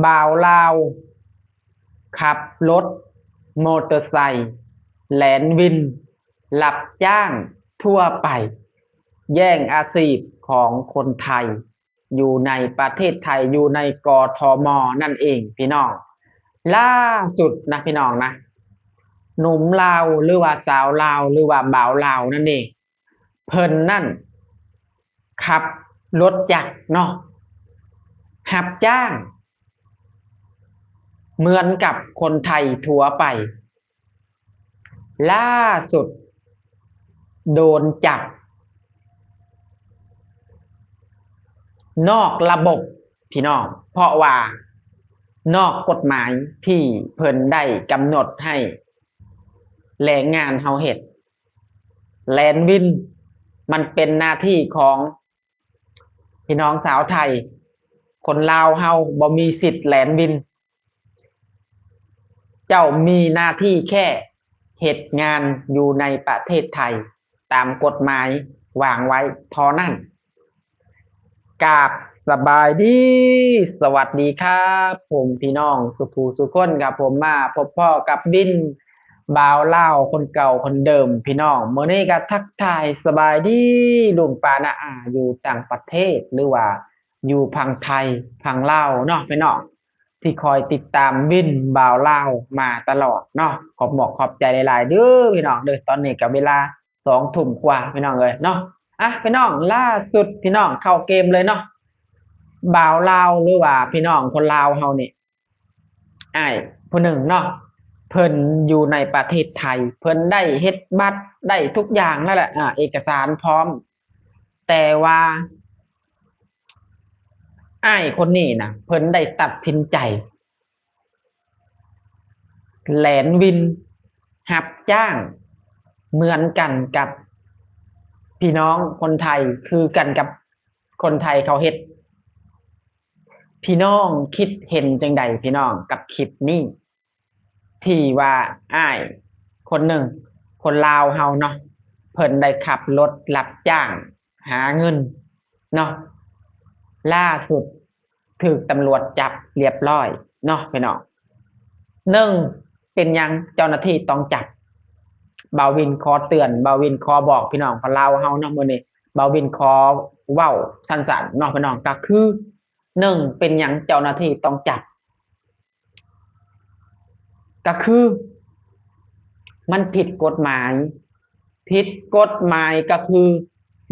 ບ່າວລາວຂັບລົດມໍເຕີໄຊ ແລ່ນວິນ ຮັບຈ້າງທົ່ວໄປ, ແຍ່ງອາຊີບຂອງຄົນໄທ ຢູ່ໃນປະເທດໄທ ຢູ່ໃນ ກທມ ນັ້ນເອງພີ່ນ້ອງ. ລ່າສຸດນະພີ່ນ້ອງນະ ໜຸ່ມລາວ ຫຼືວ່າສາວລາວ ຫຼືວ່າບ່າວລາວນັ້ນເອງ ເພິ່ນນັ້ນຂັບລົດຈັກເນາະ ຮັບຈ້າງເໝືອນກັບຄົນໄທທົ່ວໄປ. ລ່າສຸດໂດນຈັບນອກລະບົບພີ່ນ້ອງ, ເພາະວ່ານອກກົດໝາຍທີ່ເພິ່ນໄດ້ກຳນົດໃຫ້ແຮງງານເຮົາເຮັດ. ແລ່ນວິນມັນເປັນໜ້າທີ່ຂອງ ພີ່ນ້ອງຊາວໄທ, ຄົນລາວເຮົາບໍ່ມີສິດແລ່ນວິນ. ເຈົ້າມີໜ້າທີ່ແຄ່ເຮັດງານຢູ່ໃນປະເທດໄທ ຕາມກົດໝາຍວາງໄວ້ເທົ່ານັ້ນ. ກາບສະບາຍດີ, ສະຫວັດດີຄັບຜົມ ພີ່ນ້ອງສຸຜູ້ສຸຄົນ, ກັບຜົມມາພົບພໍ້ກັບວິນ ບ່າວລາວຄົນເກົ່າຄົນເດີມພີ່ນ້ອງ. ມື້ນີ້ກໍທັກທາຍສະບາຍດີລຸງປ້ານ້າອາຢູ່ຕ່າງປະເທດ ຫຼືວ່າຢູ່ຝັ່ງໄທຝັ່ງລາວເນາະພີ່ນ້ອງ ທີ່ຄອຍຕິດຕາມວິນບ່າວລາວມາຕະຫຼອດເນາະ. ຂອບໝວກຂອບໃຈຫຼາຍໆເດີພີ່ນ້ອງເດີ. ຕອນນີ້ກໍເວລາສອງທຸ່ມກວ່າພີ່ນ້ອງເອີຍເນາະ. ອ່ະ ພີ່ນ້ອງ ລ່າສຸດພີ່ນ້ອງເຂົ້າເກມເລີຍເນາະ. ບ່າວລາວ ຫຼືວ່າພີ່ນ້ອງຄົນລາວເຮົານີ້ ອ້າຍຜູ້ໜຶ່ງເນາະ ເພິ່ນຢູ່ໃນປະເທດໄທ ເພິ່ນໄດ້ເຮັດບັດ ໄດ້ທຸກຢ່າງນັ້ນແຫຼະ ອາ ເອກະສານພ້ອມ, ແຕ່ວ່າອ້າຍຄົນນີ້ນະ ເພິ່ນໄດ້ຕັດສິນໃຈແລ່ນວິນຮັບຈ້າງເໝືອນກັນກັບພີ່ນ້ອງຄົນໄທ ຄືກັນກັບຄົນໄທເຂົາເຮັດ. ພີ່ນ້ອງຄິດເຫັນຈັ່ງໃດພີ່ນ້ອງກັບຄລິບນີ້ ທີ່ວ່າອ້າຍຄົນໜຶ່ງ ຄົນລາວເຮົາເນາະ ເພິ່ນໄດ້ຂັບລົດຮັບຈ້າງຫາເງິນເນາະ, ລ່າສຸດຖືກຕຳຫຼວດຈັບລຽບຮ້ອຍເນາະພີ່ນ້ອງ. ໜຶ່ງ ເປັນຫຍັງເຈົ້າໜ້າທີ່ຕ້ອງຈັບ? ບ່າວວິນຂໍເຕືອນ, ບ່າວວິນຂໍບອກພີ່ນ້ອງຄົນລາວເຮົາເນາະ, ມື້ນີ້ບ່າວວິນຂໍເວົ້າສັ້ນໆເນາະພີ່ນ້ອງ, ກໍຄື ໜຶ່ງ ເປັນຫຍັງເຈົ້າໜ້າທີ່ຕ້ອງຈັບ? ກໍຄືມັນຜິດກົດໝາຍ, ຜິດກົດໝາຍກໍຄື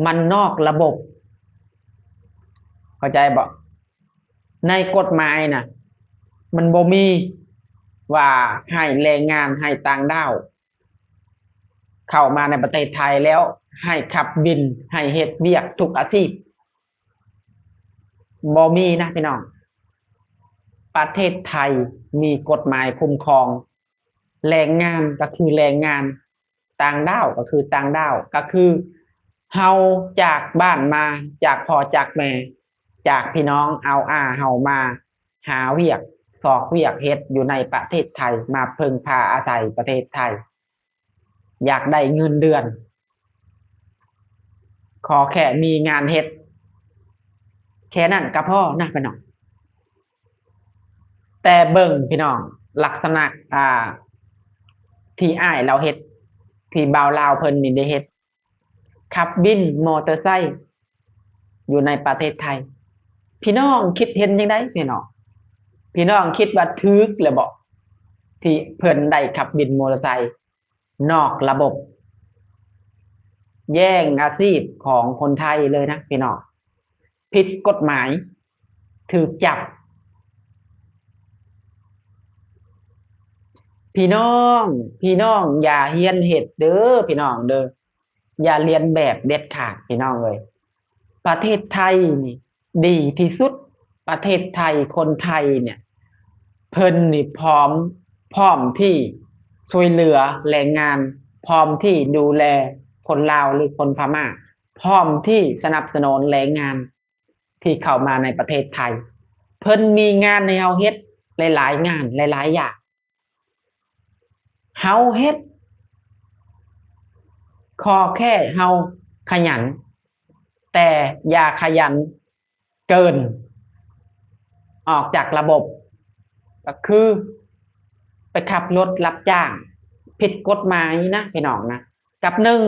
ມັນນອກລະບົບ, ເຂົ້າໃຈບໍ່? ໃນກົດໝາຍນະ ມັນບໍ່ມີວ່າໃຫ້ແຮງງານ ໃຫ້ຕ່າງດ້າວເຂົ້າມາໃນປະເທດໄທແລ້ວໃຫ້ຂັບວິນ ໃຫ້ເຮັດວຽກທຸກອາຊີບ. ບໍ່ມີນະພີ່ນ້ອງ. ປະເທດໄທມີກົດໝາຍຄຸ້ມຄອງ, ແຮງງານກໍຄືແຮງງານ, ຕ່າງດ້າວກໍຄືຕ່າງດ້າວ, ກໍຄືເຮົາຈາກບ້ານມາ, ຈາກພໍ່ຈາກແມ່, ຈາກພີ່ນ້ອງອາວອາເຮົາມາຫາວຽກ ຊອກວຽກເຮັດຢູ່ໃນປະເທດໄທ, ມາເພິ່ງພາອາໄສປະເທດໄທ. ຢາກໄດ້ເງິນເດືອນ, ຂໍແຄ່ມີງານເຮັດ ແຄ່ນັ້ນກໍພໍນະພີ່ນ້ອງ. ແຕ່ເບິ່ງພີ່ນ້ອງ ລັກສະນະ ອ່າ ທີ່ອ້າຍລາວເຮັດ, ທີ່ບ່າວລາວເພິ່ນນີ້ໄດ້ເຮັດ, ຂັບວິນມໍເຕີໄຊຢູ່ໃນປະເທດໄທ, ພີ່ນ້ອງຄິດເຫັນຈັ່ງໃດພີ່ນ້ອງ? ພີ່ນ້ອງຄິດວ່າຖືກແລ້ວບໍ່ ທີ່ເພິ່ນໄດ້ຂັບວິນມໍເຕີໄຊ ນອກລະບົບ, ແຍ່ງອາຊີບຂອງຄົນໄທເລີຍນະພີ່ນ້ອງ, ຜິດກົດໝາຍ, ຖືກຈັບ. ພີ່ນ້ອງ, ພີ່ນ້ອງຢ່າຮຽນເຮັດເດີພີ່ນ້ອງເດີ, ຢ່າລຽນແບບເດັດຂາດພີ່ນ້ອງເອີຍ. ປະເທດໄທນີ້ ດີທີ່ສຸດ. ປະເທດໄທ, ຄົນໄທເນ່ຍ ເພິ່ນນີ້ພ້ອມ, ພ້ອມທີ່ຊ່ວຍເຫຼືອແຮງງານ, ພ້ອມທີ່ດູແລຄົນລາວ ຫຼື ຄົນພະມ້າ, ພ້ອມທີ່ສະໜັບສະໜູນແຮງງານທີ່ເຂົ້າມາໃນປະເທດໄທ. ເພິ່ນມີງານໃຫ້ເຮົາເຮັດຫຼາຍໆງານ, ຫຼາຍໆຢ່າງ. ເຮົາເຮັດ ຂໍແຄ່ເຮົາຂະຫຍັນ, ແຕ່ຢ່າຂະຫຍັນເກີນ, ອອກຈາກລະບົບ ກໍຄືໄປຂັບລົດຮັບຈ້າງຜິດກົດໝາຍນະພີ່ນ້ອງນະ. ກັບໜຶ່ງ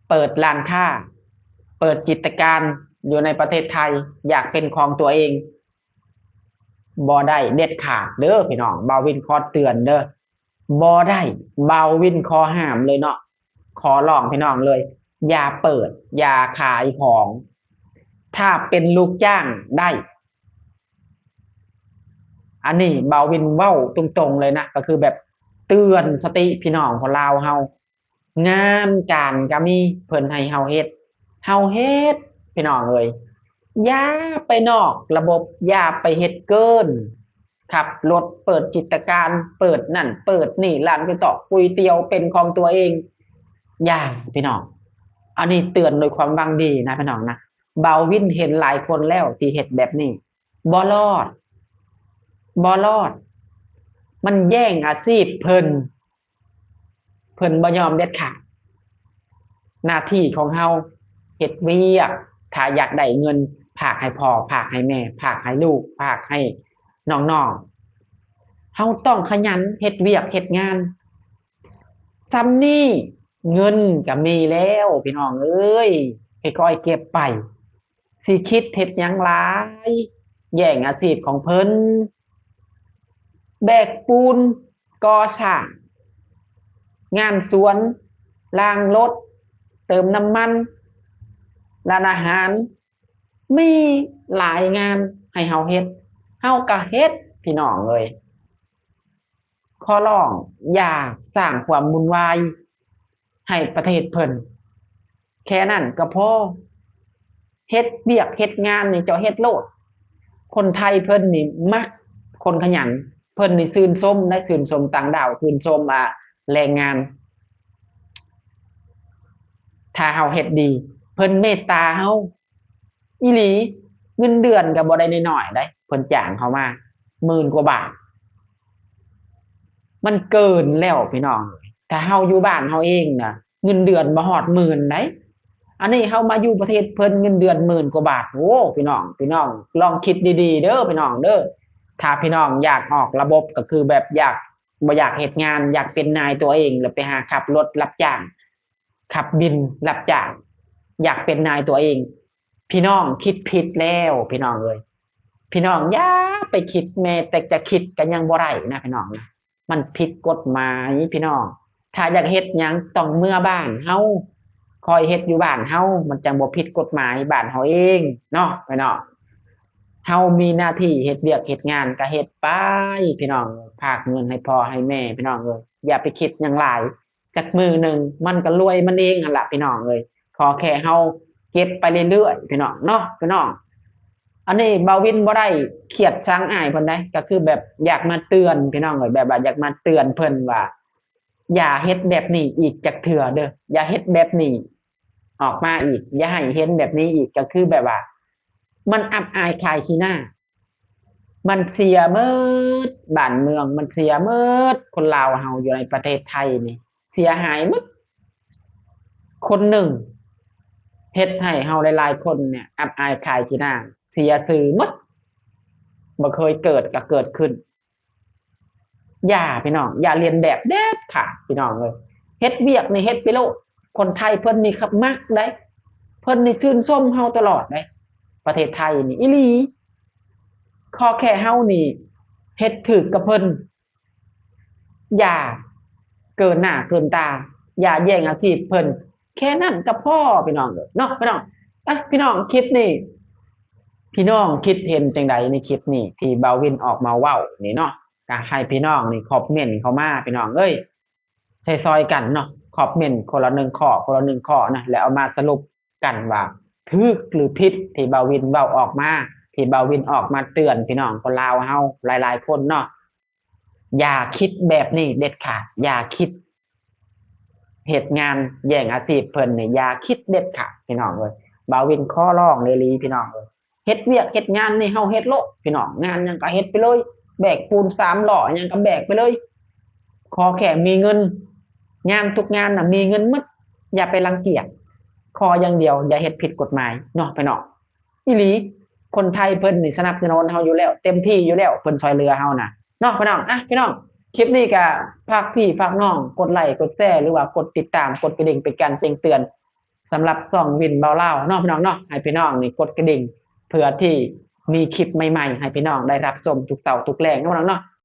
ເປີດຮ້ານຄ້າ ເປີດກິດຈະການຢູ່ໃນປະເທດໄທ ຢາກເປັນຂອງຕົວເອງ ບໍ່ໄດ້ເດັດຂາດເດີພີ່ນ້ອງ. ບ່າວວິນຂໍເຕືອນເດີ ບໍ່ໄດ້. ບ່າວວິນຂໍຫ້າມເລີຍເນາະ ຂໍຮ້ອງພີ່ນ້ອງເລີຍ ຢ່າເປີດ ຢ່າຂາຍຂອງ ຖ້າເປັນລູກຈ້າງໄດ້. ອັນນີ້ບ່າວວິນເວົ້າຕົງໆເລີຍນະ ກໍຄືແບບເຕືອນສະຕິພີ່ນ້ອງຄົນລາວເຮົາ. ງານການກໍມີ ເພິ່ນໃຫ້ເຮົາເຮັດ ເຮົາເຮັດພີ່ນ້ອງເອີຍ. ຢ່າໄປນອກລະບົບ ຢ່າໄປເຮັດເກີນ. ຂັບລົດ ເປີດກິດຈະການ ເປີດນັ້ນເປີດນີ້ ຮ້ານກະຕອກ ກ໋ວຍຕຽວ ເປັນຂອງຕົວເອງ ຢ່າພີ່ນ້ອງ. ອັນນີ້ເຕືອນໂດຍຄວາມຫວັງດີນະພີ່ນ້ອງນະ. ບ່າວວິນເຫັນຫຼາຍຄົນແລ້ວທີ່ເຮັດແບບນີ້ ບໍ່ລອດ ບໍ່ລອດ. ມັນແຍ່ງອາຊີບເພິ່ນ ເພິ່ນບໍ່ຍອມເດັດຂາດ. ໜ້າທີ່ຂອງເຮົາເຮັດວຽກ ຖ້າຢາກໄດ້ເງິນ ຝາກໃຫ້ພໍ່ ຝາກໃຫ້ແມ່ ຝາກໃຫ້ລູກ ຝາກໃຫ້ນ້ອງໆ. ເຮົາຕ້ອງຂະຫຍັນເຮັດວຽກເຮັດງານ. ສ່ຳນີ້ເງິນກໍມີແລ້ວພີ່ນ້ອງເອີຍ ຄ່ອຍໆເກັບໄປ. ຊິຄິດເຮັດຫຍັງຫຼາຍ ແຍ່ງອາຊີບຂອງເພິ່ນ. ແບກປູນ ກໍ່ສ້າງ ງານສວນ ລ້າງລົດ ເຕີມນ້ຳມັນ ຮ້ານອາຫານ ມີຫຼາຍງານໃຫ້ເຮົາເຮັດ ເຮົາກໍເຮັດພີ່ນ້ອງເອີຍ. ຂໍຮ້ອງຢ່າສ້າງຄວາມວຸ່ນວາຍໃຫ້ປະເທດເພິ່ນ ແຄ່ນັ້ນກໍພໍ. ເຮັດວຽກເຮັດງານນີ້ເຈົ້າເຮັດໂລດ. ຄົນໄທເພິ່ນນີ້ມັກຄົນຂະຫຍັນ ເພິ່ນນີ້ຊື່ນຊົມໄດ໋ ຊື່ນຊົມຕ່າງດ້າວ ຊື່ນຊົມ ອ່າ ແຮງງານ. ຖ້າເຮົາເຮັດດີ ເພິ່ນເມດຕາເຮົາອີ່ຫຼີ. ເງິນເດືອນກໍບໍ່ໄດ້ນ້ອຍໆໄດ໋ ເພິ່ນຈ້າງເຮົາມາໝື່ນກວ່າບາດ ມັນເກີນແລ້ວພີ່ນ້ອງ. ຖ້າເຮົາຢູ່ບ້ານເຮົາເອງນະ ເງິນເດືອນບໍ່ຮອດໝື່ນໄດ໋. ອັນນີ້ເຮົາມາຢູ່ປະເທດເພິ່ນ ເງິນເດືອນໝື່ນກວ່າບາດ. ໂອ້ ພີ່ນ້ອງ ພີ່ນ້ອງລອງຄິດດີໆເດີພີ່ນ້ອງເດີ. ຖ້າພີ່ນ້ອງຢາກອອກລະບົບ ກໍຄືແບບຢາກ ບໍ່ຢາກເຮັດງານ ຢາກເປັນນາຍຕົວເອງ ແລ້ວໄປຫາຂັບລົດຮັບຈ້າງ ຂັບບິນຮັບຈ້າງ ຢາກເປັນນາຍຕົວເອງ. ພີ່ນ້ອງຄິດຜິດແລ້ວພີ່ນ້ອງເອີຍ. ພີ່ນ້ອງຢ່າໄປຄິດ ແມ້ແຕ່ຈະຄິດກໍຍັງບໍ່ໄດ້ນະພີ່ນ້ອງນະ. ມັນຜິດກົດໝາຍພີ່ນ້ອງ. ຖ້າຢາກເຮັດຫຍັງຕ້ອງເມືອບ້ານເຮົາ ຄອຍເຮັດຢູ່ບ້ານເຮົາ ມັນຈັ່ງບໍ່ຜິດກົດໝາຍບ້ານເຮົາເອງເນາະພີ່ນ້ອງ. ເຮົາມີໜ້າທີ່ເຮັດວຽກເຮັດງານກໍເຮັດໄປພີ່ນ້ອງ. ຝາກເງິນໃຫ້ພໍ່ໃຫ້ແມ່ພີ່ນ້ອງເອີຍ ຢ່າໄປຄິດຫຍັງຫຼາຍ. ຈັກມື້ໜຶ່ງມັນກໍລວຍມັນເອງຫັ້ນລະພີ່ນ້ອງເອີຍ. ຂໍແຄ່ເຮົາເກັບໄປເລື້ອຍໆ ພີ່ນ້ອງເນາະ ພີ່ນ້ອງ. ອັນນີ້ບ່າວວິນບໍ່ໄດ້ຄຽດຊັງອ້າຍເພິ່ນໃດ໋ ກໍຄືແບບຢາກມາເຕືອນພີ່ນ້ອງເອີຍ ແບບວ່າຢາກມາເຕືອນເພິ່ນວ່າ ຢ່າເຮັດແບບນີ້ອີກຈັກເທື່ອເດີ ຢ່າເຮັດແບບນີ້ອອກມາອີກ ຢ່າໃຫ້ເຫັນແບບນີ້ອີກ. ກໍຄືແບບວ່າມັນອັບອາຍຂາຍຂີ້ໜ້າ ມັນເສຍໝົດບ້ານເມືອງ ມັນເສຍໝົດ. ຄົນລາວເຮົາຢູ່ໃນປະເທດໄທນີ້ເສຍຫາຍໝົດ. ຄົນໜຶ່ງເຮັດໃຫ້ເຮົາຫຼາຍໆຄົນນີ້ອັບອາຍຂາຍຂີ້ໜ້າ ເສຍຊື່ໝົດ. ບໍ່ເຄີຍເກີດກໍເກີດຂຶ້ນ. ຢ່າພີ່ນ້ອງ ຢ່າລຽນແບບເດັດຂາດພີ່ນ້ອງເອີຍ. ເຮັດວຽກນີ້ເຮັດໄປໂລດ. ຄົນໄທເພິ່ນນີ້ຄັບມັກໄດ໋ ເພິ່ນນີ້ຊື່ນຊົມເຮົາຕະຫຼອດໄດ໋ ປະເທດໄທນີ້ອີ່ຫຼີ. ຂໍແຄ່ເຮົານີ້ເຮັດຖືກກັບເພິ່ນ ຢ່າເກີນໜ້າເກີນຕາ ຢ່າແຍ່ງອາຊີບເພິ່ນ ແຄ່ນັ້ນກໍພໍພີ່ນ້ອງເອີຍເນາະ ພີ່ນ້ອງ. ອ່ະ ພີ່ນ້ອງຄລິບນີ້ ພີ່ນ້ອງຄິດເຫັນຈັ່ງໃດໃນຄລິບນີ້ ທີ່ບ່າວວິນອອກມາເວົ້ານີ້ເນາະ? ກໍໃຫ້ພີ່ນ້ອງນີ້ຄອມເມັນເຂົ້າມາພີ່ນ້ອງເອີຍ ຊ່ອຍໆກັນເນາະ ຄອມເມັນຄົນລະໜຶ່ງຂໍ້ ຄົນລະໜຶ່ງຂໍ້ນະ ແລ້ວເອົາມາສະຫຼຸບກັນວ່າຖືກຫຼືຜິດ ທີ່ບ່າວວິນເວົ້າອອກມາ ທີ່ບ່າວວິນອອກມາເຕືອນພີ່ນ້ອງຄົນລາວເຮົາຫຼາຍໆຄົນເນາະ. ຢ່າຄິດແບບນີ້ເດັດຂາດ ຢ່າຄິດເຮັດງານແຍ່ງອາຊີບເພິ່ນນີ້ ຢ່າຄິດເດັດຂາດພີ່ນ້ອງເອີຍ. ບ່າວວິນຂໍຮ້ອງອີ່ຫຼີພີ່ນ້ອງເອີຍ ເຮັດວຽກເຮັດງານນີ້ເຮົາເຮັດໂລດພີ່ນ້ອງ ງານຫຍັງກໍເຮັດໄປເລີຍ ແບກປູນສາມລໍ້ຫຍັງກໍແບກໄປເລີຍ ຂໍແຄ່ມີເງິນ. ງານທຸກງານນະມີເງິນໝົດ ຢ່າໄປລັງກຽດ ຂໍຢ່າງດຽວຢ່າເຮັດຜິດກົດໝາຍເນາະພີ່ນ້ອງ. ອີ່ຫຼີ ຄົນໄທເພິ່ນນີ້ສະໜັບສະໜູນເຮົາຢູ່ແລ້ວ ເຕັມທີ່ຢູ່ແລ້ວ ເພິ່ນຊ່ອຍເຫຼືອເຮົານະເນາະພີ່ນ້ອງ. ອ່ະ ພີ່ນ້ອງ ຄລິບນີ້ກະຝາກພີ່ຝາກນ້ອງກົດໄລກົດແຊ ຫຼືວ່າກົດຕິດຕາມ ກົດກະດິ່ງເປັນການແຈ້ງເຕືອນ ສຳລັບຊ່ອງວິນເວົ້າລາວເນາະພີ່ນ້ອງເນາະ ໃຫ້ພີ່ນ້ອງນີ້ກົດກະດິ່ງ ເພື່ອທີ່ມີຄລິບໃໝ່ໆ ໃຫ້ພີ່ນ້ອງໄດ້ຮັບຊົມທຸກເຊົ້າທຸກແລງເນາະພີ່ນ້ອງເນາະ.